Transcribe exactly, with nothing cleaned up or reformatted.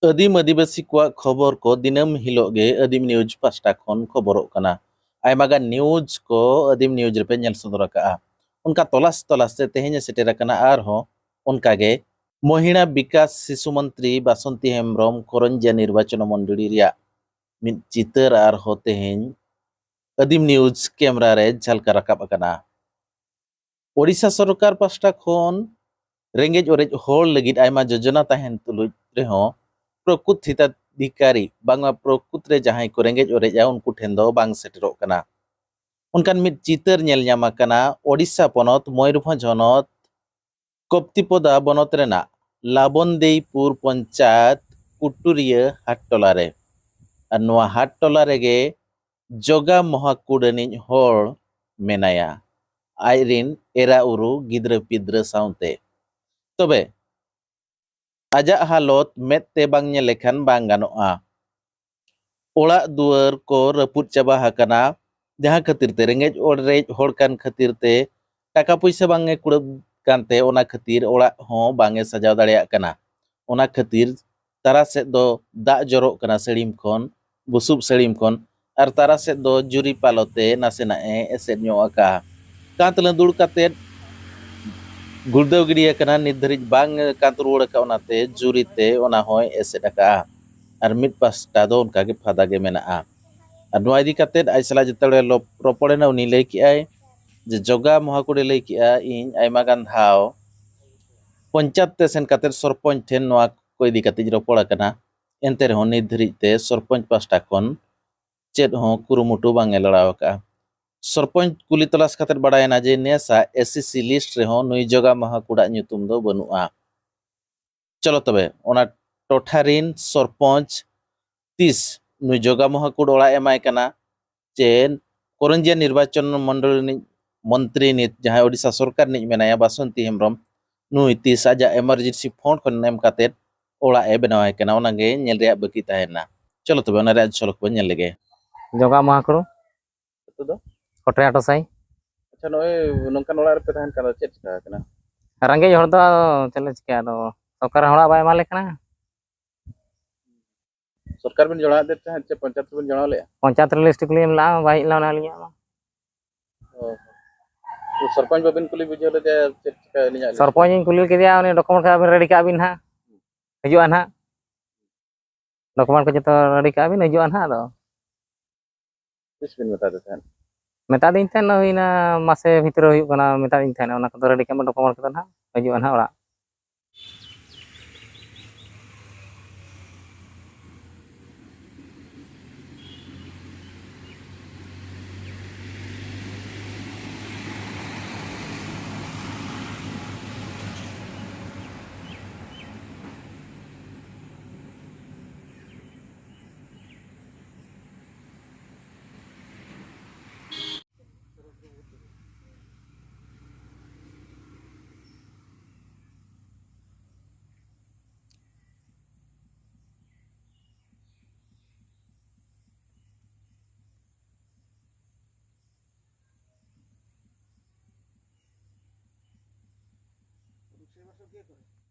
ᱟᱹᱫᱤᱢ ᱟᱹᱫᱤᱵᱟᱹᱥᱤ ᱠᱚᱣᱟᱜ ᱠᱷᱚᱵᱚᱨ ᱠᱚ ᱫᱤᱱᱟᱹᱢ ᱦᱤᱞᱳᱜ ᱜᱮ ᱟᱹᱫᱤᱢ ᱱᱤᱭᱩᱡᱽ ᱯᱟᱥᱴᱟ ᱠᱷᱚᱱ ᱠᱷᱚᱵᱚᱨᱚᱜ ᱠᱟᱱᱟ᱾ ᱟᱭᱢᱟ ᱜᱟᱱ ᱱᱤᱭᱩᱡᱽ ᱠᱚ ᱟᱹᱫᱤᱢ ᱱᱤᱭᱩᱡᱽ ᱨᱮᱯᱮ ᱧᱮᱞ ᱥᱚᱫᱚᱨ ᱟᱠᱟᱫᱼᱟ᱾ ᱚᱱᱠᱟ ᱛᱚᱞᱟᱥ ᱛᱚᱞᱟᱥ ᱛᱮ ᱛᱮᱦᱮᱧ ᱮ ᱥᱮᱴᱮᱨ ᱟᱠᱟᱱᱟ ᱟᱨᱦᱚᱸ ᱚᱱᱠᱟ ᱜᱮ ᱢᱚᱦᱤᱞᱟ ᱵᱤᱠᱟᱥ ᱥᱤᱥᱩ ᱢᱚᱱᱛᱨᱤ ᱵᱟᱥᱚᱱᱛᱤ ᱦᱮᱢᱵᱨᱚᱢ ᱠᱚᱨᱚᱧᱡᱤᱭᱟ ᱱᱤᱨᱵᱟᱪᱚᱱ ᱢᱚᱱᱰᱚᱞᱤ ᱨᱮᱭᱟᱜ ᱢᱤᱫ ᱪᱤᱛᱟᱹᱨ ᱟᱨᱦᱚᱸ ᱛᱮᱦᱮᱧ ᱟᱹᱫᱤᱢ ᱱᱤᱭᱩᱡᱽ ᱠᱮᱢᱨᱟ ᱨᱮ ᱡᱷᱟᱞᱠᱟ ᱨᱟᱠᱟᱵ ᱟᱠᱟᱱᱟ᱾ ᱳᱰᱤᱥᱟ ᱥᱚᱨᱠᱟᱨ ᱯᱟᱥᱴᱟ ᱠᱷᱚᱱ ᱨᱮᱸᱜᱮᱡ ᱚᱨᱮᱡ ᱦᱚᱲ ᱞᱟᱹᱜᱤᱫ ᱟᱭᱢᱟ ᱡᱳᱡᱚᱱᱟ ᱛᱟᱦᱮᱱ ᱛᱩᱞᱩᱡ ᱨᱮᱦᱚᱸ ᱯᱨᱚᱠᱩᱛ ᱦᱤᱛᱟᱫᱷᱤᱠᱟᱨᱤ ᱵᱟᱝᱢᱟ ᱯᱨᱚᱠᱩᱛ ᱨᱮ ᱡᱟᱦᱟᱸᱭ ᱠᱚ ᱨᱮᱸᱜᱮᱡ ᱚᱨᱮᱡᱟ ᱩᱱᱠᱩ ᱴᱷᱮᱱ ᱫᱚ ᱵᱟᱝ ᱥᱮᱴᱮᱨᱚᱜ ᱠᱟᱱᱟ᱾ ᱚᱱᱠᱟᱱ ᱢᱤᱫ ᱪᱤᱛᱟᱹᱨ ᱧᱮᱞ ᱧᱟᱢ ᱟᱠᱟᱱᱟ ᱳᱰᱤᱥᱟ ᱯᱚᱱᱚᱛ ᱢᱚᱭᱩᱨᱵᱷᱚᱸᱡᱽ ᱦᱚᱱᱚᱛ ᱠᱚᱯᱛᱤᱯᱚᱫᱟ ᱵᱚᱱᱚᱛ ᱨᱮᱱᱟᱜ ᱞᱟᱵᱚᱱᱫᱮᱭᱯᱩᱨ ᱯᱚᱧᱪᱟᱭᱮᱛ ᱠᱩᱴᱩᱨᱤᱭᱟᱹ ᱦᱟᱴᱴᱚᱞᱟ ᱨᱮ᱾ ᱟᱨ ᱱᱚᱣᱟ ᱦᱟᱴᱴᱚᱞᱟ ᱨᱮᱜᱮ ᱡᱚᱜᱟ ᱢᱚᱦᱟᱠᱩᱰᱟᱹᱱᱤᱡ ᱦᱚᱲ ᱢᱮᱱᱟᱭᱟ, ᱟᱡᱨᱤᱱ ᱮᱨᱟ ᱩᱨᱩ ᱜᱤᱫᱽᱨᱟᱹ ᱯᱤᱫᱽᱨᱟᱹ ᱥᱟᱶᱛᱮ᱾ ᱛᱚᱵᱮ ᱟᱡᱟᱜ ᱦᱟᱞᱚᱛ ᱢᱮᱫ ᱛᱮ ᱵᱟᱝ ᱧᱮᱞ ᱞᱮᱠᱷᱟᱱ ᱵᱟᱝ ᱜᱟᱱᱚᱜᱼᱟ᱾ ᱚᱲᱟᱜ ᱫᱩᱣᱟᱹᱨ ᱠᱚ ᱨᱟᱹᱯᱩᱫ ᱪᱟᱵᱟ ᱟᱠᱟᱱᱟ, ᱡᱟᱦᱟᱸ ᱠᱷᱟᱹᱛᱤᱨ ᱛᱮ ᱨᱮᱸᱜᱮᱡ ᱚᱨᱮᱡ ᱦᱚᱲ ᱠᱟᱱ ᱠᱷᱟᱹᱛᱤᱨ ᱛᱮ ᱴᱟᱠᱟ ᱯᱩᱭᱥᱟᱹ ᱵᱟᱝ ᱮ ᱠᱩᱲᱟᱹᱜ ᱠᱟᱱᱛᱮ ᱚᱱᱟ ᱠᱷᱟᱹᱛᱤᱨ ᱚᱲᱟᱜ ᱦᱚᱸ ᱵᱟᱝ ᱮ ᱥᱟᱡᱟᱣ ᱫᱟᱲᱮᱭᱟᱜ ᱠᱟᱱᱟ᱾ ᱚᱱᱟ ᱠᱷᱟᱹᱛᱤᱨ ᱛᱟᱨᱟ ᱥᱮᱫ ᱫᱚ ᱫᱟᱜ ᱡᱚᱨᱚᱜ ᱠᱟᱱᱟ ᱥᱟᱹᱲᱤᱢ ᱠᱷᱚᱱ, ᱵᱩᱥᱩᱵ ᱥᱟᱹᱲᱤᱢ ᱠᱷᱚᱱ, ᱟᱨ ᱛᱟᱨᱟ ᱥᱮᱫ ᱫᱚ ᱡᱩᱨᱤ ᱯᱟᱞᱚᱛᱮ ᱱᱟᱥᱮᱱᱟᱜ ᱮ ᱮᱥᱮᱫ ᱧᱚᱜ ᱟᱠᱟᱜᱼᱟ᱾ ᱠᱟᱸᱛ ᱞᱟᱹᱸᱫᱩᱲ ᱠᱟᱛᱮᱫ ᱜᱩᱲᱫᱟᱹᱣ ᱜᱤᱰᱤ ᱟᱠᱟᱱᱟ, ᱱᱤᱛ ᱫᱷᱟᱹᱨᱤᱡ ᱵᱟᱝ ᱠᱟᱸᱛ ᱨᱩᱣᱟᱹᱲ ᱟᱠᱟᱫ, ᱚᱱᱟᱛᱮ ᱡᱩᱨᱤ ᱛᱮ ᱚᱱᱟ ᱦᱚᱸᱭ ᱮᱥᱮᱫ ᱟᱠᱟᱜᱼᱟ᱾ ᱟᱨ ᱢᱤᱫ ᱯᱟᱥᱴᱟ ᱫᱚ ᱚᱱᱠᱟᱜᱮ ᱯᱷᱟᱫᱟ ᱜᱮ ᱢᱮᱱᱟᱜᱼᱟ᱾ ᱟᱨ ᱱᱚᱣᱟ ᱤᱫᱤ ᱠᱟᱛᱮᱫ ᱟᱡ ᱥᱟᱞᱟᱜ ᱡᱮᱛᱮ ᱦᱚᱲᱮ ᱞᱚᱯ- ᱨᱚᱯᱚᱲᱮᱱᱟ, ᱩᱱᱤ ᱞᱟᱹᱭ ᱠᱮᱜᱼᱟᱭ ᱡᱮ ᱡᱚᱜᱟ ᱢᱚᱦᱟᱠᱩᱲᱮ ᱞᱟᱹᱭ ᱠᱮᱜᱼᱟ, "ᱤᱧ ᱟᱭᱢᱟ ᱜᱟᱱ ᱫᱷᱟᱣ ᱯᱚᱧᱪᱟᱭᱮᱛ ᱛᱮ ᱥᱮᱱ ᱠᱟᱛᱮᱫ ᱥᱚᱨᱯᱚᱧᱪ ᱴᱷᱮᱱ ᱱᱚᱣᱟ ᱠᱚ ᱤᱫᱤ ᱠᱟᱛᱮᱧ ᱨᱚᱯᱚᱲ ᱟᱠᱟᱱᱟ, ᱮᱱᱛᱮ ᱨᱮᱦᱚᱸ ᱱᱤᱛ ᱫᱷᱟᱹᱨᱤᱡ ᱛᱮ ᱥᱚᱨᱯᱚᱧᱪ ᱯᱟᱥᱴᱟ ᱠᱷᱚᱱ ᱪᱮᱫ ᱦᱚᱸ ᱠᱩᱨᱩᱢᱩᱴᱩ ᱵᱟᱝ ᱮ ᱞᱟᱲᱟᱣ ᱟᱠᱟᱜᱼᱟ᱾ ᱥᱚᱨᱯᱚᱧᱪ ᱠᱩᱞᱤ ᱛᱚᱞᱟᱥ ᱠᱟᱛᱮᱫ ᱵᱟᱲᱟᱭᱮᱱᱟ ᱡᱮ ᱱᱮᱥᱟᱜ ᱮᱥ ᱤ ᱥᱤ ᱞᱤᱥᱴ ᱨᱮᱦᱚᱸ ᱱᱩᱭ ᱡᱚᱜᱟ ᱢᱚᱦᱟᱠᱩᱲᱟᱜ ᱧᱩᱛᱩᱢ ᱫᱚ ᱵᱟᱹᱱᱩᱜᱼᱟ᱾ ᱪᱚᱞᱚ ᱛᱚᱵᱮ, ᱚᱱᱟ ᱴᱚᱴᱷᱟ ᱨᱤᱱ ᱥᱚᱨᱯᱚᱧᱪ ᱛᱤᱥ ᱱᱩᱭ ᱡᱚᱜᱟ ᱢᱚᱦᱟᱠᱩᱲ ᱚᱲᱟᱜ ᱮ ᱮᱢᱟᱭ ᱠᱟᱱᱟ ᱪᱮ ᱠᱚᱨᱚᱧᱡᱤᱭᱟ ᱱᱤᱨᱵᱟᱪᱚᱱ ᱢᱚᱱᱰᱚᱞ ᱨᱤᱱᱤᱡ ᱢᱚᱱᱛᱨᱤ ᱱᱤᱛ ᱡᱟᱦᱟᱸᱭ ᱳᱰᱤᱥᱟ ᱥᱚᱨᱠᱟᱨ ᱨᱤᱱᱤᱡ ᱢᱮᱱᱟᱭᱟ ᱵᱟᱥᱚᱱᱛᱤ ᱦᱮᱢᱵᱨᱚᱢ, ᱱᱩᱭ ᱛᱤᱥ ᱟᱡᱟᱜ ᱮᱢᱟᱨᱡᱮᱱᱥᱤ ᱯᱷᱚᱱᱰ ᱠᱷᱚᱱ ᱮᱢ ᱠᱟᱛᱮᱫ ᱚᱲᱟᱜ ᱮ ᱵᱮᱱᱟᱣᱟᱭ ᱠᱟᱱᱟ, ᱚᱱᱟᱜᱮ ᱧᱮᱞ ᱨᱮᱭᱟᱜ ᱵᱟᱹᱠᱤ ᱛᱟᱦᱮᱱᱟ᱾ ᱪᱚᱞᱚ ᱛᱚᱵᱮ, ᱚᱱᱟ ᱨᱮᱭᱟᱜ ᱡᱷᱚᱞᱚᱠ ᱵᱚᱱ ᱧᱮᱞ ᱞᱮᱜᱮ᱾ ᱡᱚᱜᱟ ᱢᱚᱦᱟᱠᱩᱲ᱾ ᱟᱹᱛᱩ ᱫᱚ? ᱠᱚᱴᱨᱮ ᱟᱴᱚᱥᱟᱭ᱾ ᱟᱪᱪᱷᱟ, ᱱᱚᱜᱼᱚᱭ ᱱᱚᱝᱠᱟᱱ ᱚᱲᱟᱜ ᱨᱮᱯᱮ ᱛᱟᱦᱮᱱ ᱠᱟᱱ ᱫᱚ, ᱪᱮᱫ ᱪᱤᱠᱟ ᱟᱠᱟᱱᱟ? ᱨᱮᱸᱜᱮᱡ ᱦᱚᱲ ᱫᱚ ᱟᱫᱚ ᱪᱮᱫ ᱞᱮ ᱪᱤᱠᱟᱹᱭᱟ, ᱟᱫᱚ ᱥᱚᱨᱠᱟᱨ ᱦᱚᱲᱟᱜ ᱵᱟᱭ ᱮᱢᱟ ᱞᱮ ᱠᱟᱱᱟ᱾ ᱥᱚᱨᱠᱟᱨ ᱵᱤᱱ ᱡᱚᱲᱟᱣ ᱞᱮᱫ ᱛᱟᱦᱮᱸᱫ ᱪᱮ ᱯᱚᱧᱪᱟᱭᱮᱛ ᱨᱮᱵᱤᱱ ᱡᱚᱲᱟᱣ ᱞᱮᱫᱼᱟ? ᱯᱚᱧᱪᱟᱭᱮᱛ ᱨᱮ ᱞᱤᱥᱴ ᱠᱚᱞᱤᱧ ᱮᱢ ᱞᱮᱫᱼᱟ, ᱵᱟᱭ ᱦᱮᱡ ᱞᱮᱱᱟ ᱟᱹᱞᱤᱧᱟᱜ ᱢᱟ᱾ ᱚ᱾ ᱥᱚᱨᱯᱚᱧᱪ ᱵᱟᱵᱤᱱ ᱠᱩᱞᱤ ᱵᱩᱡᱷᱟᱹᱣ ᱞᱮᱫᱮᱭᱟ ᱪᱮᱫ ᱪᱤᱠᱟᱹ ᱟᱹᱞᱤᱧᱟᱜ ᱞᱤᱥᱴ? ᱥᱚᱨᱯᱚᱧᱪ ᱤᱧ ᱠᱩᱞᱤ ᱠᱮᱫᱮᱭᱟ, ᱩᱱᱤ ᱰᱚᱠᱩᱢᱮᱱᱴ ᱠᱚ ᱟᱹᱵᱤᱱ ᱨᱮᱰᱤ ᱠᱟᱜ ᱵᱤᱱ ᱦᱟᱸᱜ, ᱦᱤᱡᱩᱜᱼᱟ ᱱᱟᱦᱟᱜ᱾ ᱰᱚᱠᱩᱢᱮᱱᱴ ᱠᱚ ᱡᱚᱛᱚ ᱨᱮᱰᱤ ᱠᱟᱜ ᱵᱤᱱ, ᱦᱤᱡᱩᱜᱼᱟ ᱱᱟᱦᱟᱜ᱾ ᱟᱫᱚ ᱛᱤᱥ ᱵᱤᱱ ᱢᱮᱛᱟ ᱫᱮ ᱛᱟᱦᱮᱸᱫ? ᱢᱮᱛᱟ ᱫᱤᱧ ᱛᱟᱦᱮᱸᱫ, ᱦᱩᱭᱱᱟ ᱢᱟᱥᱮ ᱵᱷᱤᱛᱨᱤ ᱦᱩᱭᱩᱜ ᱠᱟᱱᱟ, ᱢᱮᱛᱟ ᱫᱤᱧ ᱛᱟᱦᱮᱸᱫ, ᱚᱱᱟ ᱠᱚᱫᱚ ᱨᱮᱰᱤ ᱠᱟᱜ ᱢᱮ, ᱰᱚᱠᱩᱢᱮᱱᱴ ᱠᱚᱫᱚ ᱱᱟᱦᱟᱜ, ᱦᱤᱡᱩᱜᱼᱟ ᱱᱟᱦᱟᱜ ᱚᱲᱟᱜ᱾